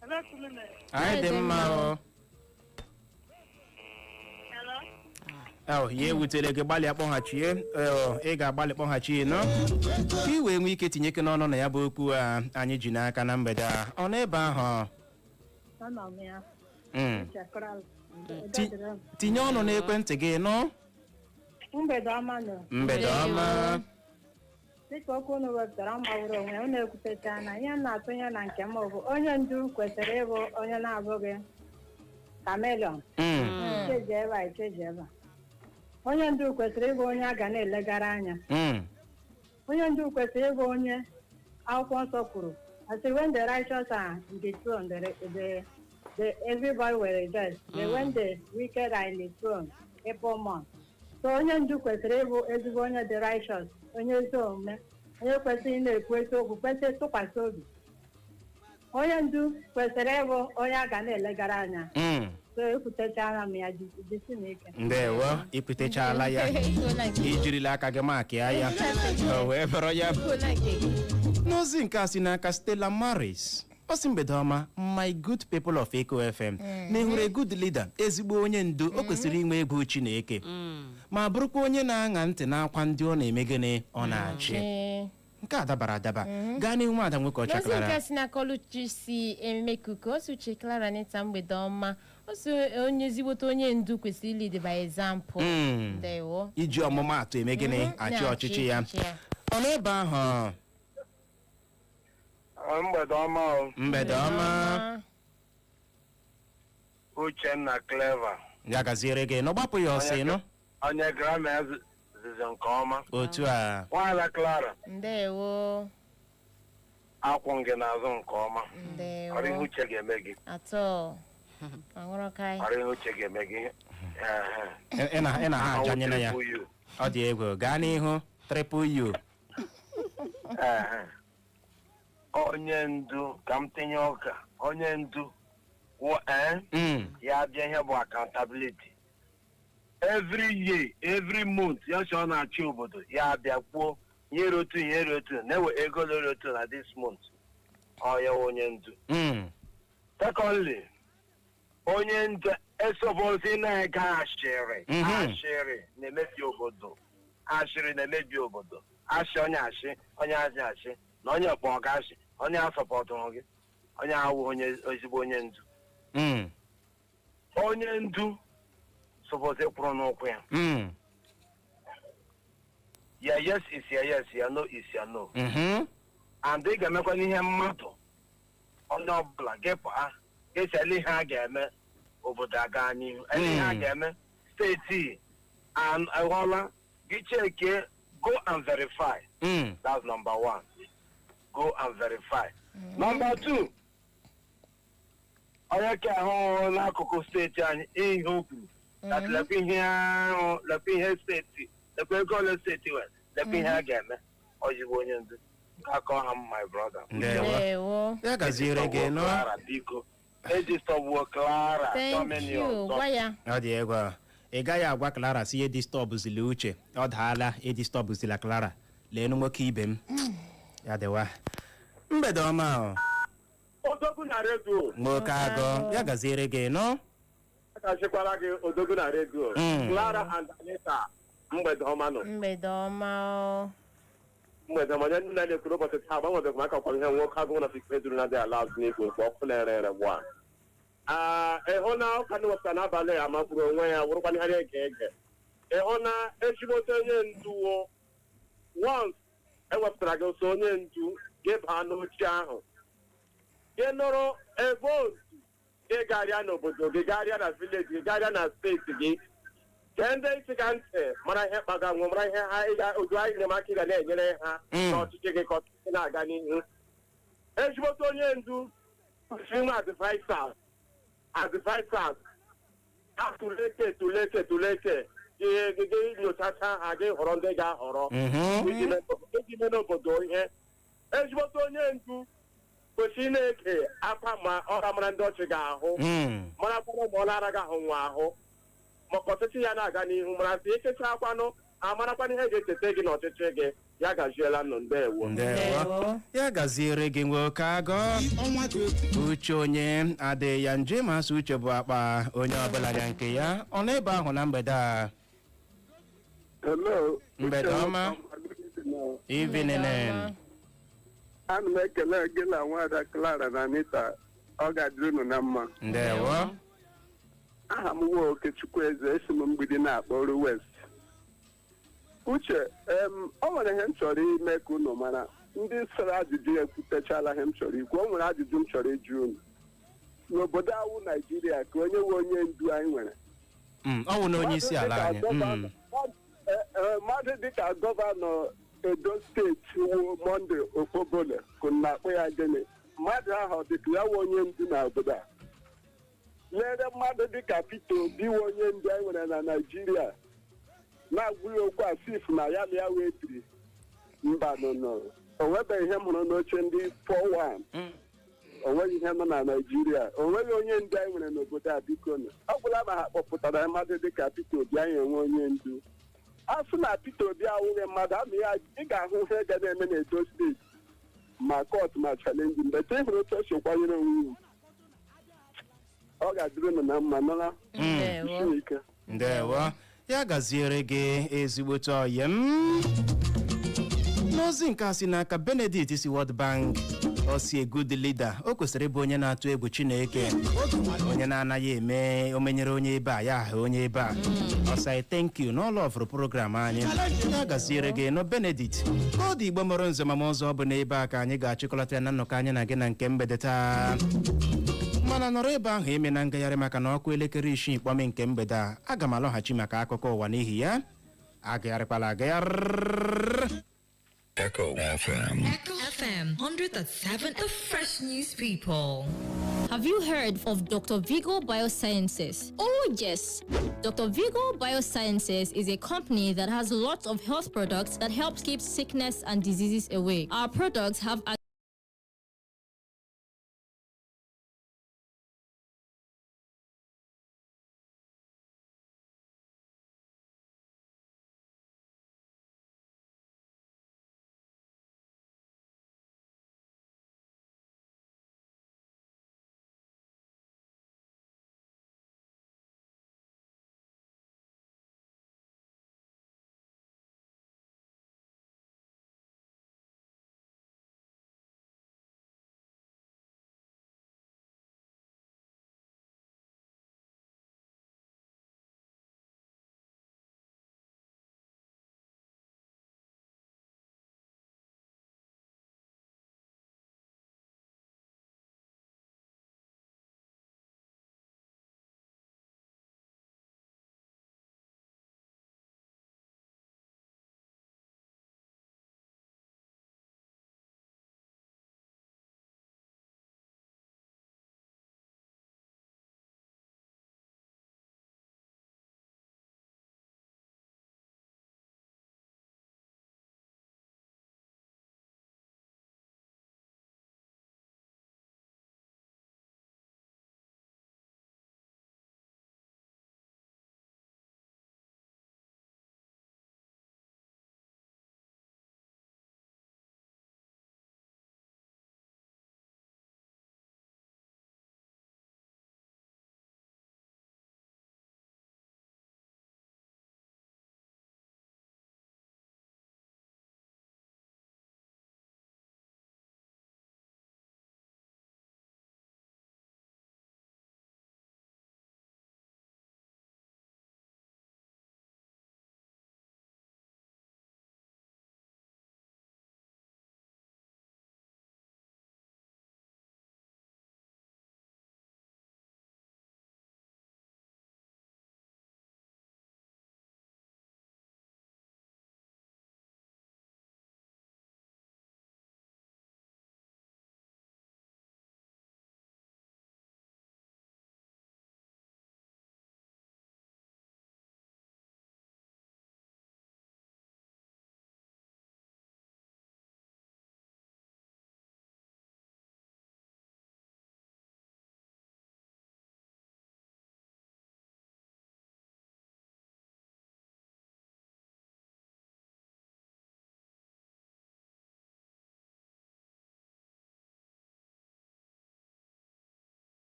Hello, Tulume. Anyị dị mma o. Hello. Oh, ya ewutere gị. Gbalịa kpọghachie. Oh, ị ga-agbalị kpọghachie nọ ka ị wee nwee ike tinye ike n'ọnụ na ya bụ okwu a anyị ji n'aka na mgbede a. Ọ n'ebe ahụ? Anọ m ya. Chekwara. Tinye ọnụ n'ekwentị gị nọ. Mgbede ọma nọ. Mgbede ọma. Dịka okwu unu wepụtara mawuru onwe ya, unu ekwutecha na ihe m na-atụnye na nke m bụ onye ndu kwesịrị ịbụ onye na-abụghị chameleon. Cheji ebe a, echeji ebe a. Onye ndu kwesịrị ịbụ onye a ga na-elegara anya. Onye ndu kwesịrị ịbụ onye akwụkwọ nsọ kwuru asị, "When the righteous are in the throne, the everybody will rejoice, but when the wicked are in the throne, people mourn." So onye ndu kwesịrị ịbụ ezigbo onye dị righteous, onye ezi omume, onye kwesịrị ị na-ekwu eziokwu, kwesịrị tụkwasị obi. Onye ndu kwesịrị ịbụ onye a ga na-elegara anya. So ekwutechara m ya, jisi m ike. Ndewo, ikwutechala ya. Ekwuola nke gị. Ijirila aka gị mark ya ya, o wee bụrụ ya. Ekwuola nke gị. N'ozi nke a si n'aka Stella Maris. Ọ sị, "Mgbede ọma, my good people of Eco FM. Na ị hụrụ a good leader, ezigbo onye ndu, o kwesịrị inwe egwu Chineke ma bụrụkwa onye na-aṅa ntị n'akwa ndị ọ na-eme gịnị, ọ na-achị." Nke a dabara adaba. Gaa n'ihu, nwada nwoke ọcha. N'ozi nke Clara. Si n'aka Oluchi si Emekuku, osi, "Uche, Clara, Nita, mgbede ọma." Osi onye ezigbote onye ndu kwesịrị lead by example. Ndewo. Iji ọmụmaatụ eme gịnị? Achị Na-achị ọchịchị ya. ọchịchị ya. Ọ n'ebe ahụ. Mgbede ọma o. Mgbede ọma. Uchenna Clever. Ya gaziere gị nọ, gbapụ ya ọsọ ịnụ. Onye grammar zizi nke ọma. Otu a. Nwaala Clara. Ndewo. Akwụ gị n'azụ nke ọma. Ọrụ ihe Ndewo. uche ga-eme gị. Atọ aṅụrụkaị. Ọrụ ihe uche ga-eme gị. Ị na ha ajanyela ya. Triple U. Ọ dị egwu. Gaa n'ihu, triple U. Ehe. Onye ndu, ka m tinye ụka, onye ndu wụ ya bịa, ihe bụ accountability every year, every month. Ya sị ọ na-achị obodo, ya bịa kwuo nyere otu, nyere otu, na-ewe ego lere otu na this month. Ọ ya wụ onye ndu. Secondly, onye ndu esobozi na-ege ashịrị. Ashịrị na-emebi obodo, ashịrị na-emebi obodo. Ashị onye, ashị onye, ashị ashị na onye kpọ gị ashị, onye asọpọtụrụ gị, onye awụ onye ezigbo onye ndu. Onye ndu suppose kwụrụ n'ụkwụ ya. Ya yes is ya yes, ya no is ya no. And ị ga-emekwa n'ihe mmadụ, onye ọbụla gị pụa gị ele ihe a ga-eme obodo aga n'ihu, ele ihe a ga-eme steeti aghọla gị. Chekie, go and verify. That's number one, go and verify. Number two, onye ka ahụ n'akụkụ steeti anyị, ihe o kwuru that lekwa ihe ahụ, lekwa ihe steeti, lekwa ego ole steeti nwere, lekwa ihe a ga-eme, ozigbo onye ndu. Nke aka ọha m, my brother. Ndewo. Ndewo. Ya gaziere gị nụ. Clara, biko, ejistobuo Clara. Thank Dominion. you. Gwa ya. Ọ dị egwu. Ị gaghị agwa Clara si edisturbzila uche. Ọ daala, edisturbzila Clara. Leenụ nwoke ibe m ya dịwa. Mgbede ọma o. Odogwu na redio. Nwoke agụ, ya gaziere gị nụ. Akachikwara gị, odogwu na redio. Clara and Anita, mgbede ọma nọ. Mgbede ọma o. Mgbede ọma. Onye nna na-ekwuru ụbọchị taa agbanwebeghị m aka kwara ihe nwoke agụụ na fikpe duru na dị ala azụ n'igwe mgbe ọkụ na-ere ere gbua. Ịhụ na ụka ndị wepụtara n'abalị a makwuru onwe ya, wụrụkwana ihe na-ege ege. Ịhụ na ezigbote onye ndu wo, once ewepụtara gị nso onye ndu gị, baa n'oche ahụ, gị nụrụ ebe otu gị, garịa n'obodo gị, garịa na village gị, garịa na steeti gị, gee ndị ntị ga ntị, mara ihe kpaga nwụ, mara ihe ha otu anyị enyemaka ị ga na-enyere ha n'ọchịchị gị ka ọchịchị na-aga n'ihu. Ezigbote onye ndu kwesịrị inwe advisers. Ha tụleke, tụleke, tụleke gị, gị nyochacha ha, gị họrọ ndị ga-ahọrọ iji mee n'obodo ihe. Ezigbote onye ndu kwesịrị ị na-eke akwa ma ọ ga mara ndị ọchị ga-ahụ, mara kwara ma ọ na-araghị ahụ nwa ahụ, maka ọchịchị ya na-aga n'ihu, mara sị echechakwanụ amarakwana ihe ga-echeta gị n'ọchịchị gị. Ya gaziela nụ, ndewo. Ndewo, ya gaziere gị, nwoke agụ. Uche onye adịghị ya nje ma asụ uche bụ akpa onye ọbụla ya nke ya. Ọ nọ ebe ahụ na mgbede a. Hello. Mgbede ọma. Evening. Ana m ekele gị na nwada Clara na Anita. Ọ ga-adịrị unu na mma. Ndewo. Aha m nwa Okechukwu Eze, esi m Mgbidi na-akpọ Oru West. Uche, o nwere ihe m chọrọ ime ka unu mara. Ndị sara ajụjụ ekwutechala ihe m chọrọ ikwu. O nwere ajụjụ m chọrọ ịjụ unu. N'obodo awụ Naijiria, ka onye nwe onye ndu anyị nwere? Ọ wụ na onye isi ala anyị. Mmadụ dịka gọvanọ Edo Steeti wụ Monday Okpebholo, ka na-akpọ ya gịnị? Mmadụ ahụ ọ dịka ya wụ onye ndu na obodo a? Lere mmadụ dịka Peter Obi wụ onye ndu anyị nwere na Naijiria, na-agwụ ya okwu asif na ya na ya wee biri mba nọ. O nwebeghị ihe m hụrụ n'oche ndị 41. O nweghị ihe nọ na Naijiria. O nweghị onye ndu anyị nwere n'obodo a. Biko nụ, ọ gwụla ma ha kpọpụtara mmadụ dịka Peter Obi, anyị enwe onye ndu. A sị na Peter Obi awụghị mmadụ ama ya, ị ga-ahụ ihe ga na-eme n'Edo Steeti. Ma court ma challenge, mgbe ị hụrụ otu o si kwanyere onwe ya ugwu, ọ ga-adịrị unu na mma nara. Ndewo. Ike. Ndewo, ya gaziere gị, ezigbote ọyị m. N'ozi nke a si n'aka Benedict si World Bank, ọ si, a good leader, o kwesịrị ịbụ onye na-atụ egwu Chineke, onye na-anaghị eme omenyere onye ebe a ya ahụ onye ebe a. Ọ sị thank you n'ụlọ ọfụrụ program anyị. Ya gaziere gị nọ, Benedict. Ka ọ dị, Igbo mụrụ nze ma ọzọ, ọ bụ n'ebe a ka anyị ga-achịkọlata ya na nnọkọ anyị na gị na nke mgbede taa. Mana nọrọ ebe ahụ, eme na ngagharị, maka na ọkụ elekere 6 kpọm nke mgbede a, aga m alọghachi maka akụkọ ụwa. N'ihi ya, agagharịkwala agagharị. Echo FM. Echo FM 100.7, the fresh news people. Have you heard of Dr. Vigo Biosciences? Oh, yes. Dr. Vigo Biosciences is a company that has lots of health products that helps keep sickness and diseases away. Our products have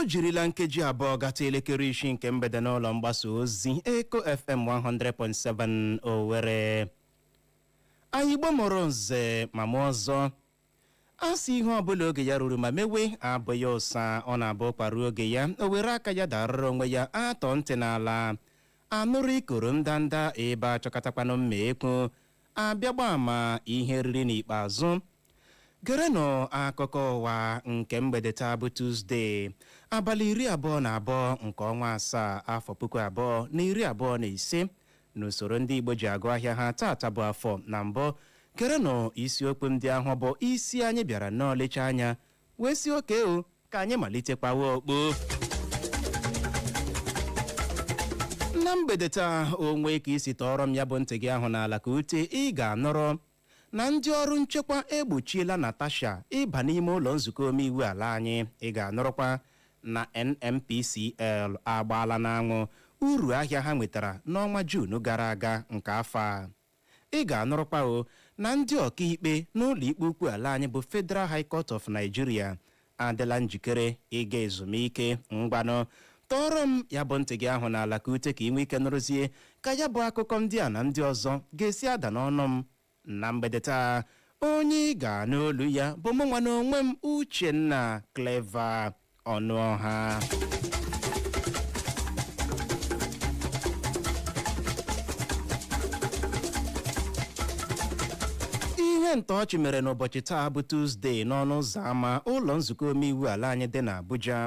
O jirila nkeji 2 gata elekere 6 nke mgbede n'ụlọ mgbasa ozi Eko FM 100.7 Owerri. Anyị Igbo mụrụ nze ma mụọ ọzọ, a sị ihe ọbụla oge ya ruru ma mewe abụghị ụsa. Ọ na-abụ kparuo oge ya, o were aka ya darụrụ onwe ya. Atọ ntị n'ala anụrụ ikoro ndanda ebe achọkọtakwanụ mma ekwu abịagba ama ihe riri n'ikpeazụ. Gerenụ akụkọ ụwa nke mgbede taa bụ Tuzdee, abalị 22 nke ọnwa 7, afọ 2025, n'usoro ndị Igbo ji agụ ahịa ha. Tata bụ afọ na mbụ. Gerenụ isiokwu ndị ahụ bụ isi anyị bịara n'ọlecha anya wee si oke o ka anyị malitekwawa okpu na mgbede taa. Onwe ka isi tọọrọ m ya bụ ntị gị ahụ n'ala ka ute, ị ga-anọrọ na ndị ọrụ nchekwa egbochiela Natasha ịba n'ime ụlọ nzukọ omeiwu ala anyị. Ị ga-anọrọkwa na NNPCL agbaala n'anwụ uru ahịa ha nwetara n'ọnwa Juun gara aga nke afọ a. Ị ga-anụrụkwa o na ndị ọkaikpe n'ụlọ ikpe ukwu ala anyị bụ Federal High Court of Nigeria adịla njikere ịga ezumike. Ngwanụ, tọọrọ m ya bụ ntị gị ahụ n'ala ka ute, ka ị nwee ike nụrụzie ka ya bụ akụkọ ndị a na ndị ọzọ ga-esi ada n'ọnụ m na mgbede taa. Onye ị ga-anụ olu ya bụ mụ nwa n'onwe m, Uchenna Clever Ọnụọha. Ihe ntọọchị mere n'ụbọchị taa bụ Tuzdee n'ọnụ ụzọ ámá ụlọ nzukọ omeiwu ala anyị dị n'Abuja,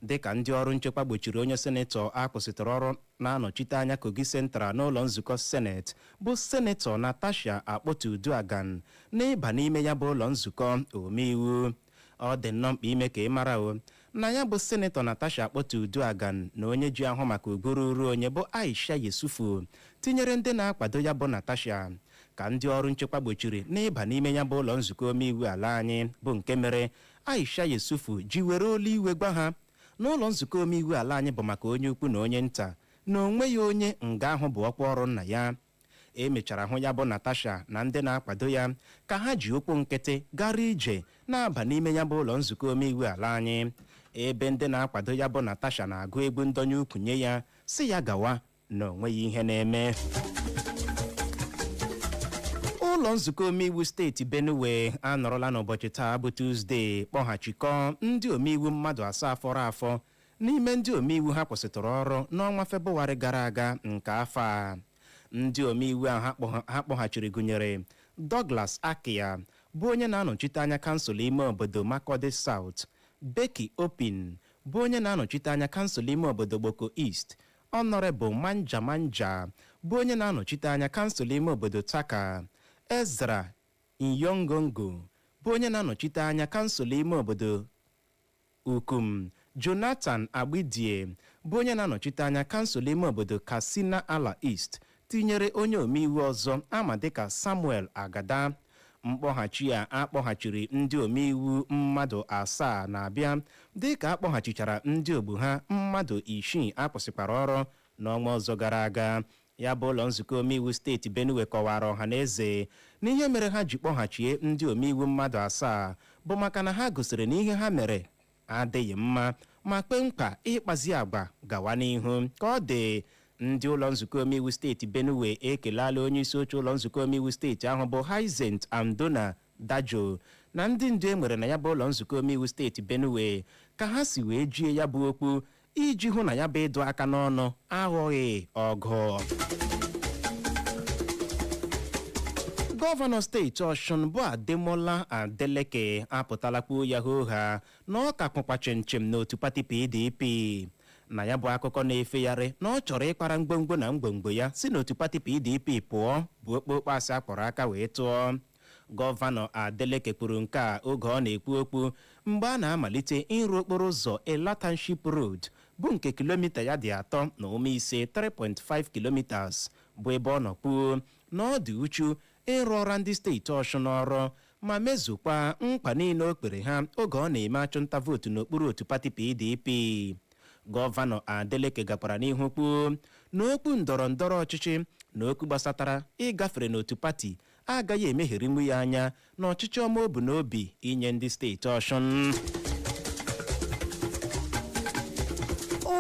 dịka ndị ọrụ nchekwa gbochiri onye senetọ a kwụsịtụrụ ọrụ na-anọchite anya Kogi Central n'ụlọ nzukọ Seneti bụ Senetọ Natasha Akpoti Uduaghan n'ịba n'ime ya bụ ụlọ nzukọ omeiwu. Ọ dị nnọọ mkpa ime ka ị mara o na ya bụ Senetọ Natasha Akpoti Uduaghan na onye ji ahụ maka ugwu ruru onye bụ Aisha Yesufu, tinyere ndị na-akwado ya bụ Natasha, ka ndị ọrụ nchekwa gbochiri n'ịba n'ime ya bụ ụlọ nzukọ omeiwu ala anyị, bụ nke mere Aisha Yesufu ji were olu iwe gwa ha n'ụlọ nzukọ omeiwu ala anyị bụ maka onye ukwu na onye nta, na onweghị onye nga ahụ bụ ọkwa ọrụ nna ya. Emechara hụ ya bụ Natasha na ndị na-akwado ya ka ha ji ụkwụ nkịtị gara ije na-aba n'ime ya bụ ụlọ nzukọ omeiwu ala anyị, ebe ndị na-akwado ya bụ Natasha na-agụ egwu ndonye ukwu nye ya, si ya gawa na onweghị ihe na-eme. Ụlọ nzukọ omeiwu steeti Benue anọrọla n'ụbọchị taa bụ Tuzdee kpọghachikọ ndị omeiwu mmadụ 7 fọrọ afọ n'ime ndị omeiwu ha kwụsịtụrụ ọrụ n'ọnwa Febụwarị gara aga nke afọ a. Ndị omeiwu ahụ ha kpọghachiri gụnyere Douglas Akia, bụ onye na-anọchite anya kansụl ime obodo Makurdi South, Becky Opin, bụ onye na-anọchite anya kansụl ime obodo Gboko East, Honorable Manja Manja, bụ onye na-anọchite anya kansụl ime obodo Taka, Ezra Nyongongo, bụ onye na-anọchite anya kansụl ime obodo Ukum, Jonathan Agbidie, bụ onye na-anọchite anya kansụl ime obodo Katsina Ala East, tinyere onye omeiwu ọzọ ama dịka Samuel Agada. Mkpọghachi a akpọghachiri ndị omeiwu mmadụ 7 na-abịa dịka akpọghachichara ndị ogbu ha mmadụ 6 akwụsịkwara ọrụ n'ọnwa ọzọ gara aga. Ya bụ ụlọ nzukọ omeiwu steeti Benue kọwara ọha na eze na ihe mere ha ji kpọghachie ndị omeiwu mmadụ 7 bụ maka na ha gosiri na ihe ha mere adịghị mma, ma kpee mkpa ịkpazi agwa gawa n'ihu. Ka ọ dị, ndị ụlọ nzukọ omeiwu steeti Benue ekelala onye isi oche ụlọ nzukọ omeiwu steeti ahụ bụ Hyacinth Andona Dajo na ndị ndu e nwere na ya bụ ụlọ nzukọ omeiwu steeti Benue ka ha si wee jie ya bụ okwu iji hụ na ya bụ ịdụ aka n'ọnụ aghọghị ọgụ. Gọvanọ steeti Ọshụn bụ Ademola Adeleke apụtala kwuo ya hoo ha na ọ ka kwụkwa chimchim n'otu pati PDP, na ya bụ akụkọ na-efegharị na ọ chọrọ ịkpara mgbomgbo na mgbomgbo ya si n'otu pati PDP pụọ bụ okpokpo asị akpọrọ aka wee tụọ. Gọvanọ Adeleke kwuru nke a oge ọ na-ekwu okwu mgbe a na-amalite ịrụ okporo ụzọ Ela Township Road, bụ nke kilomita ya dị 3.5, 3.5 kilometers, bụ ebe ọ nọ kwuo na ọ dị uchu ịrụ ọrụ ndị steeti Ọshụn ọrụ ma mezukwa nkwa niile o kpere ha oge ọ na-eme achụnta vootu n'okpuru otu pati PDP. Gọvanọ Adeleke gakwara n'ihu kwuo na okwu ndọrọ ndọrọ ọchịchị na okwu gbasatara ịgafere n'otu pati agaghị emegherinwu ya anya na ọchịchị ọma o bu n'obi inye ndị steeti Ọshụn.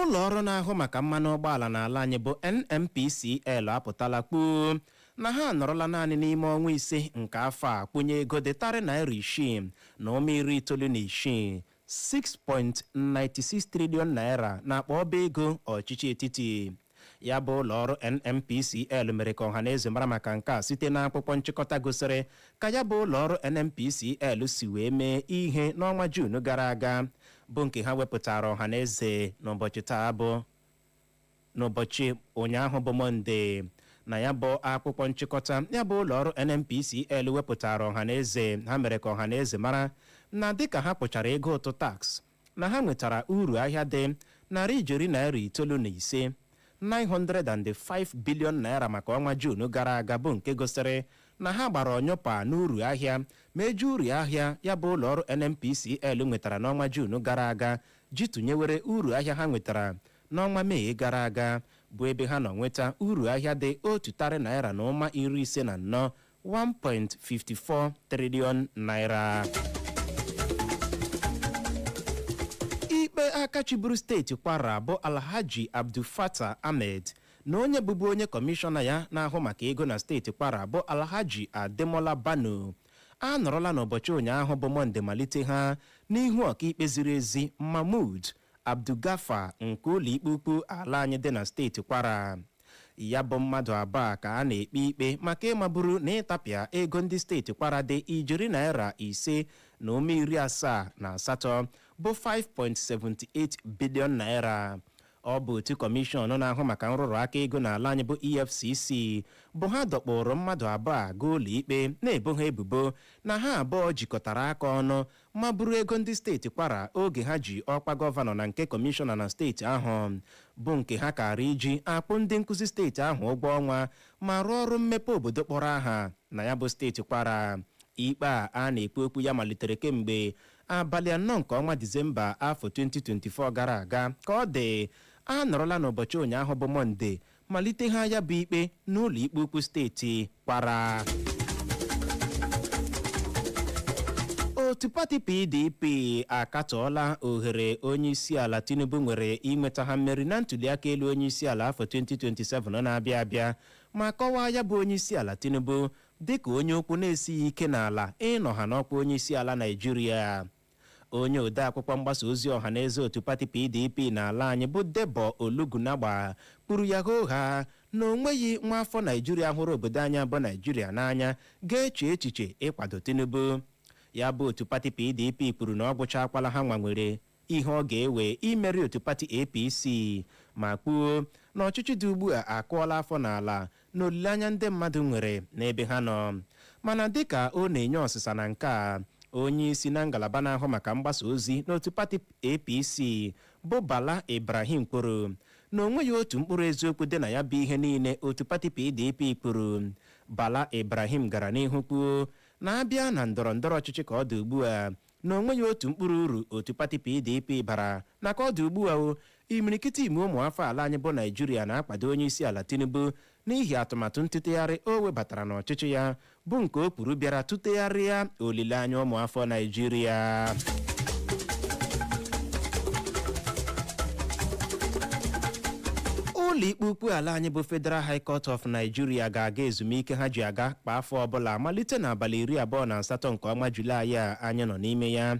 Ụlọ ọrụ na-ahụ maka mmanụ ụgbọala n'ala anyị bụ NNPCL apụtala kpuo na ha anọrọla naanị n'ime ọnwa 5 nke afọ a kwụnye ego dị tarị naira 6.96, 6.96 trillion naira n'akpa ọba ego ọchịchị etiti. Ya bụ ụlọ ọrụ NNPCL mere ka ọhaneze mara maka nke a site n'akwụkwọ nchịkọta gosiri ka ya bụ ụlọ ọrụ NNPCL si wee mee ihe n'ọnwa Juun gara aga, bụ nke ha wepụtara ọhaneze n'ụbọchị taa, bụ n'ụbọchị ụnyaahụ bụ Mọnde. Na ya bụ akwụkwọ nchịkọta ya bụ ụlọ ọrụ NNPCL wepụtara ọhaneze, ha mere ka ọhaneze mara na dịka ha kpụchara ego ụtụ tax, na ha nwetara uru ahịa dị 995, 905 billion naira maka ọnwa Juun gara aga, bụ nke gosiri na ha gbara ọnyụpa n'uru ahịa ma eji uru ahịa ya bụ ụlọ ọrụ NNPCL nwetara n'ọnwa Juun gara aga ji tụnyewere uru ahịa ha nwetara n'ọnwa Mee gara aga, bụ ebe ha nọ nweta uru ahịa dị 1.54 tarị naira, 1.54 trillion naira. Ikpe aka chịburu steeti Kwara bụ Alhaji Abdulfatah Ahmed na onye bụbu onye kọmishọna ya na-ahụ maka ego na steeti Kwara bụ Alhaji Ademola Bano a nọrọla n'ụbọchị ụnyaahụ bụ Mọnde malite ha n'ihu ọkaikpe ziri ezi Mahmud Abdulgafar nke ụlọikpe ukwu ala anyị dị na steeti Kwara. Ya bụ mmadụ abụọ ka a na-ekpe ikpe maka ịmaburu na ịtapịa ego ndị steeti Kwara dị ijeri naira 5.78 bụ 5.78 billion naira. Ọ bụ otu kọmishọn na-ahụ maka nrụrụ aka ego n'ala anyị bụ EFCC bụ ha dọkpụrụ mmadụ abụọ a gaa ụlọ ikpe, na-ebo ha ebubo na ha abụọ jikọtara aka ọnụ ma buru ego ndị steeti Kwara oge ha ji ọkwa gọvanọ na nke kọmishọna na steeti ahụ, bụ nke ha kara iji akpụ ndị nkụzi steeti ahụ ụgwọ ọnwa ma rụọ ọrụ mmepe obodo kpọrọ aha na ya bụ steeti Kwara. Ikpe a a na-ekwu okwu ya malitere kemgbe abalị 4 nke ọnwa Disemba afọ 2024 gara aga. Ka ọ dị, a nọrọla n'ụbọchị ụnyaahụ bụ Mọnde malite ha ya bụ ikpe n'ụlọ ikpe ukwu steeti Kwara. Otu pati PDP akatọọla ohere onyeisiala Tinubu nwere inweta ha mmeri na ntuliaka elu onyeisiala afọ 2027 na-abịa abịa, ma kọwaa ya bụ onyeisiala Tinubu dịka onye okwu na-esighị ike n'ala ịnọ ha n'ọkwa onyeisiala Naijiria. Onye odeakwụkwọ mgbasa ozi ọha na eze otu pati PDP n'ala anyị bụ Debo Ologunagba kwuru ya hoo-ha na o nweghị nwa afọ Naijiria hụrụ obodo anyị bụ Naijiria n'anya ga-eche echiche ịkwado Tinubu. Ya bụ otu pati PDP kwuru na ọ gwụchakwala ha nwa nwere ihe ọ ga-ewe imeri otu pati APC, ma kwuo na ọchịchị dị ugbu a akụọla afọ n'ala na olileanya ndị mmadụ nwere n'ebe ha nọ. Mana dịka ọ na-enye ọsịsa na nke a, onye isi na ngalaba na-ahụ maka mgbasa ozi n'otu pati APC bụ Bala Ibrahim kwuru na o nweghị otu mkpụrụ eziokwu dị na ya bụ ihe niile otu pati PDP kwuru. Bala Ibrahim gara n'ihu kwuo na abịa na ndọrọ ndọrọ ọchịchị ka ọ dị ugbu a, na onweghị otu mkpụrụ uru otu pati PDP bara na ka ọ dị ugbu a. O imirikiti ime ụmụ afọ ala anyị bụ Naijiria na-akwado onye isi ala Tinubu n'ihi atụmatụ ntụtegharị o webatara n'ọchịchị ya, bụ nke o kwuru bịara tụtegharịa olileanya ụmụ afọ Naijiria. Ụlọ ikpe ukwu ala anyị bụ Federal High Court of Nigeria ga-aga ezumike ha ji aga kwa afọ ọbụla malite n'abalị 28 nke ọnwa Julaị a anyị nọ n'ime ya.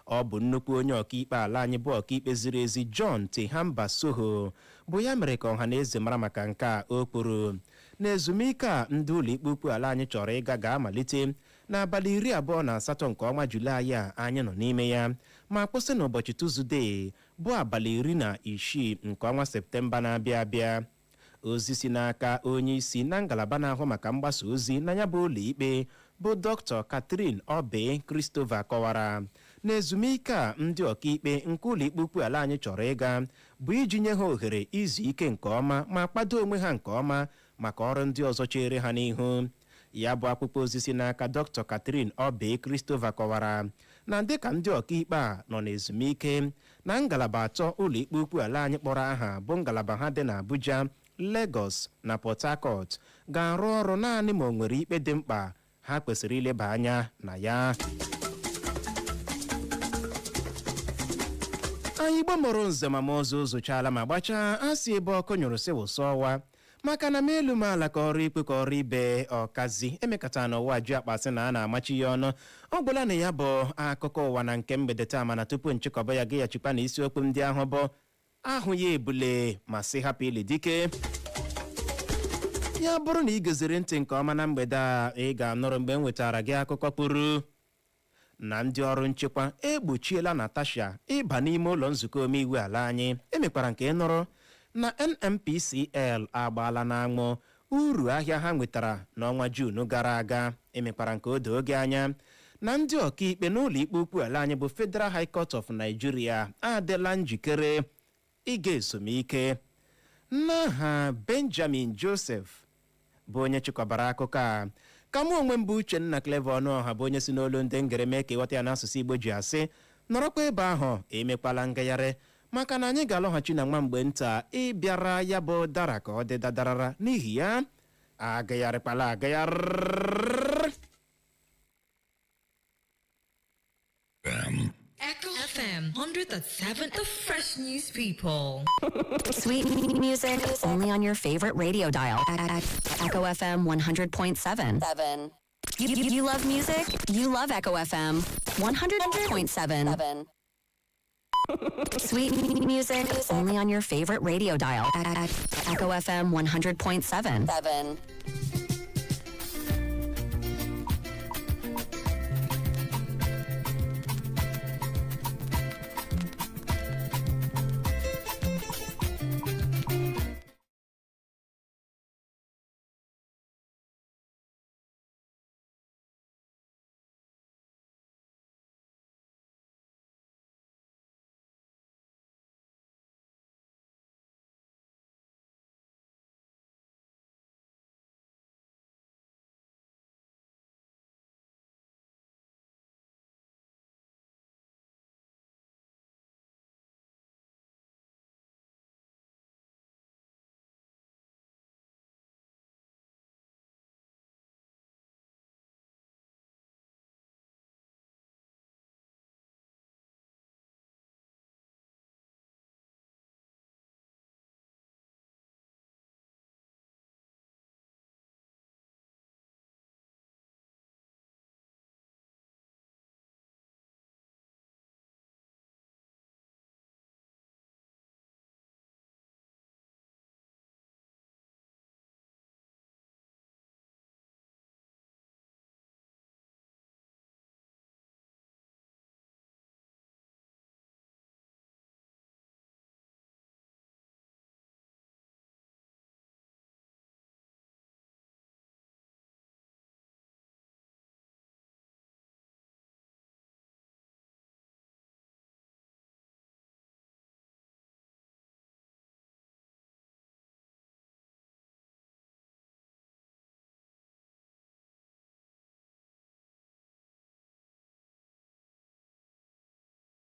Ọ bụ nnukwu onye ọkaikpe ala anyị bụ ọkaikpe ziri ezi John Tihamba Soho bụ ya mere ka ọha na eze mara maka nke a. O kwuru na ezumike a ndị ụlọ ikpe ukwu ala anyị chọrọ ịga ga-amalite n'abalị 28 nke ọnwa Julaị a anyị nọ n'ime ya ma kwụsị n'ụbọchị Tuzudee bụ abalị 16 nke ọnwa Septemba na-abịa abịa. Ozi si n'aka onye isi na ngalaba na-ahụ maka mgbasa ozi na ya bụ ụlọ ikpe bụ Dr. Catherine Obe Christopher kọwara na ezumike a ndị ọkaikpe nke ụlọ ikpe ukwu ala anyị chọrọ ịga bụ iji nye ha ohere izu ike nke ọma ma kwado onwe ha nke ọma maka ọrụ ndị ọzọ chere ha n'ihu. Ya bụ akwụkwọ ozi si n'aka Dr. Catherine Obe Christopher kọwara na dịka ndị ọkaikpe a nọ n'ezumike, na ngalaba atọ ụlọ ikpe ukwu ala anyị kpọrọ aha, bụ ngalaba ha dị n'Abuja, Lagos na Port Harcourt, ga-arụ ọrụ naanị ma o nwere ikpe dị mkpa ha kwesịrị ileba anya na ya. Anyị Igbo mụrụ nze ma ma ọzọ ụzụchala ma gbachaa. A si ebe ọkụ nyụrụ sị wụsọ ọwa, maka na ma elu ma ala, ka ọrụ ikpe ka ọrụ ibe ọkazi emekata n'ụwa ju akpa sị na a na-amachi ya ọnụ. Ọ gwụla na ya bụ akụkọ ụwa na nke mgbede taa. Mana tupu nchịkọba ya, gị ya chịkwa na isiokwu ndị ahụ bụ ahụ ya ebule ma sị hapụ ili dike. Ya bụrụ na ị geziri ntị nke ọma na mgbede a, ị ga-anụrụ mgbe m nwetara gị akụkọ kpụrụ na ndị ọrụ nchekwa egbochiela Natasha ịba n'ime ụlọ nzukọ omeiwu ala anyị. Emekwara nke nụrụ na NNPCL agbaala n'anwụ uru ahịa ha nwetara n'ọnwa Juun gara aga. Emekwara nke o doo oge anya na ndị ọkaikpe n'ụlọ ikpe ukwu ala anyị bụ Federal High Court of Nigeria adịla njikere ịga ezumike. N'aha Benjamin Joseph bụ onye chịkọbara akụkọ a, ka mụ onwe m bụ Uchenna Clever Ọnụọha, bụ onye si n'olu ndị ngere mee ka ịghọta ya n'asụsụ Igbo, ji asị nọrọkwa ebe ahụ, emekwala ngagharị, maka na anyị ga-alọghachi na nwa mgbe nta ịbịara ya bụ dara ka ọ dị dadarara. N'ihi ya, agagharịkwala agagharị. Echo FM 100.7, the fresh news people. Sweet music only on your favorite radio dial. Echo FM 100.7. 7. You love music? You love Echo FM 100.7. Sweet music only on your favorite radio dial. Echo FM 100.7. 7.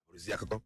Bụrụzi akụkọ.